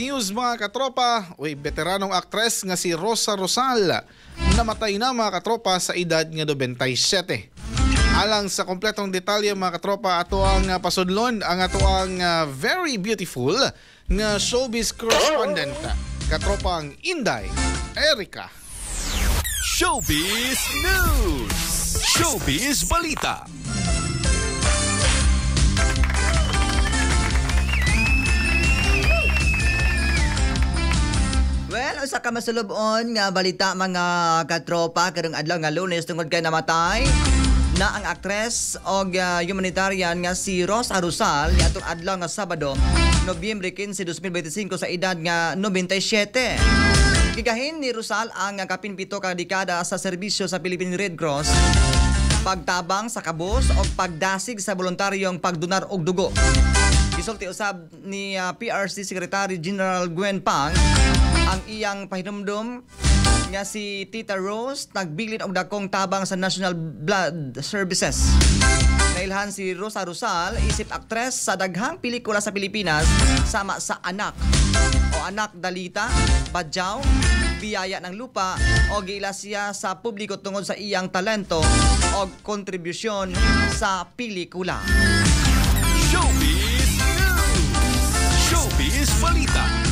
News, mga katropa, uy, veteranong aktres nga si Rosa Rosal namatay na, mga katropa, sa edad nga 97. Alang sa kompletong detalye, mga katropa, ato ang pasudlon ang ato ang very beautiful nga showbiz correspondent, katropang Inday Erica. Showbiz News! Showbiz Balita! Well, usa ka masulub-on nga balita, mga katropa, karong adlaw nga Lunes tungod kay namatay na ang aktres og humanitarian nga si Rosa Rosal niadtong adlaw nga Sabado, Nobyembre 15, 2025 sa edad nga 97. Gigahin ni Rosal ang kapin 7 ka dekada sa serbisyo sa Philippine Red Cross, pagtabang sa kabus o pagdasig sa voluntaryong pagdonar og dugo. Gisulti usab ni PRC Secretary General Gwen Pang ang iyang pahinumdum nga si Tita Rose nagbilin og dakong tabang sa National Blood Services. Nailhan si Rosa Rosal isip aktres sa daghang pelikula sa Pilipinas sama sa Anak o Anak Dalita, Badyaw, Biyaya ng Lupa o giila siya sa publiko tungod sa iyang talento o kontribusyon sa pelikula. Showbiz News! Showbiz Balita!